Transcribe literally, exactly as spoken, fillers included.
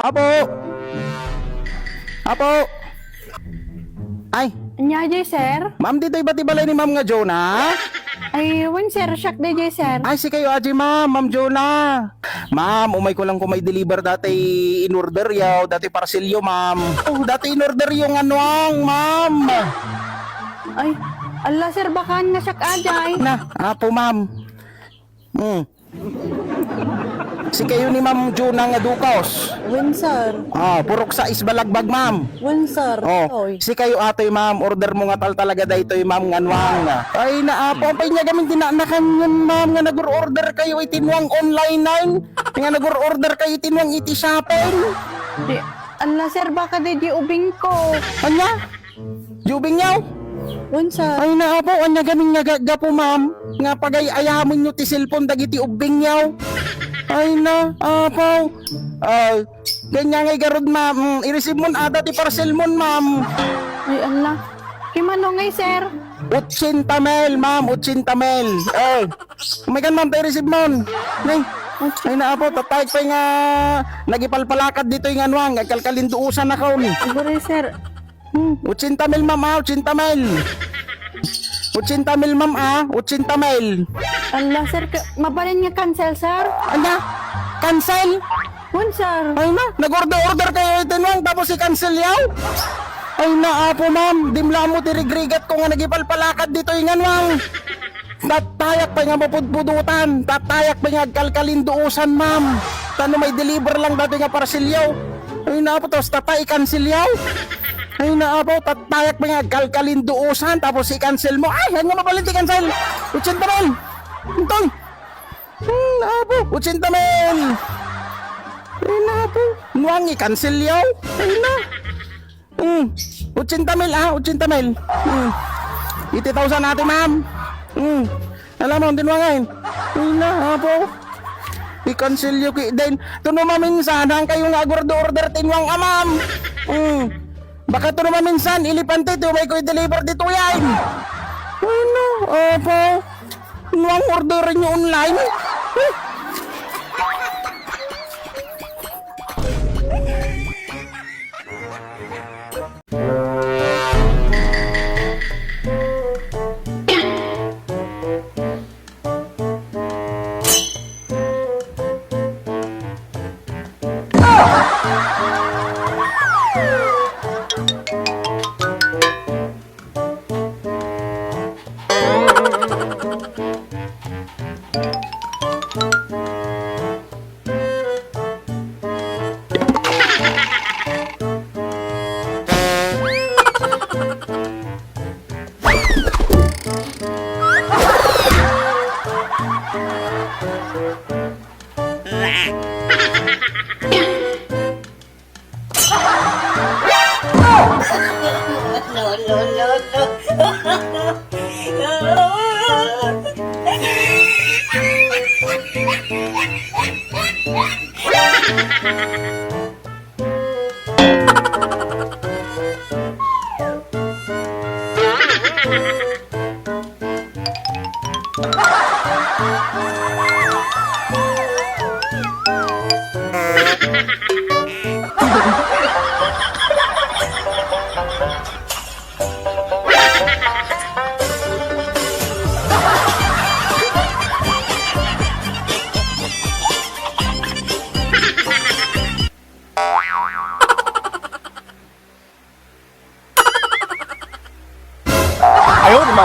Apo! Apo! Ay! Ania diay, sir? Ma'am, ditoy ba ti balay ni Ma'am nga Jonah? Ay, wen, sir. Siak diay, sir. Ay, sikayo diay, ma'am. Ma'am Jonah. Ma'am, umay ko lang ko may deliver dati in-order yaw, dati parcel yo, ma'am. Oh, dati in-order yo nga nuang, ma'am. Ay, ala, sir, bakaan nga siak diay. Na, apo, ma'am. Hmm. Sikayo ni Ma'am Juna nga dukos. Wen, sir. Ah, purok sais balagbag, ma'am. Wen, sir. Oh, sikayo atoy, ma'am. Order mo nga tal talaga daytoy, ma'am, nga nuang. Ay, naapo, apay nga gamin dinanakan yun, ma'am, nga nag-order kayo iti nuang online nine? Nga nag-order kayo iti nuang iti shopping? Di, ala, sir, baka di, di ubing ko. Anya? Di ubing yaw? Wen, sir. Ay na, apo, anya gamin nga gaggapu, ma'am, nga pagay-ayamen yo ti cellphone dagiti ubbing yaw. Ay na, apo. Ah, kanya ngay garud, ma'am. Mm, i-receive mon ada ti parcel mon, ma'am. Ay, ala. Kimano ngay, sir? Ochenta mil, ma'am, ochenta mil. Eh, may kan, ma'am, tayo receive mon. Nay, ay na, apo, tatayag pay nga nagipalpalakad ditoy nga nuang, agkalkalinduusan akon. Siguro, sir. Hmm, ochenta mil, ma'am, ah, ochenta mil. Ochenta mil, ma'am, ah, ochenta mil. Ala, sir, ka-, mabalin nga cancel, sir? Ala, cancel? Wen, sir. Ay na, nag-order-order kayo iti nuang tapos i-cancel yaw? Ay na, apo, ma'am, dimla mo ti rigrigat ko nga nagipalpalakad ditoy nga nuang. Tatayak pay nga mapudpudutan, tatayak pay nga agkalkalinduusan, ma'am. Ta no may deliver lang dati nga parcel yaw. Ay, naapo, tapos tatay, i-cancel yaw. Ay, naapo, tatayak pay nga agkalkalinduusan, tapos i-cancel mo. Ay, ano mabalin ti cancel? Ochenta mil. Intoy. Hmm, naapo, ochenta mil. Ay, naapo, nuang i-cancel yaw. Ay, na. Hmm. Ochenta mil, ah, ochenta mil. Hmm. Eighty thousand ati, ma'am. Hmm. Alam mo, dinuangan. Ay na, apo. I-cancel yo ki din. Tuno maminsan, hang kayo nga agordo-order ti nuang a, ma'am. Hmm. Baka tuno maminsan, ilepan ti, tumay ko i-deliver ditoy ay. Ay na, apo. Nuang order nyo online. No, no, no, no. Ayaw, di ba?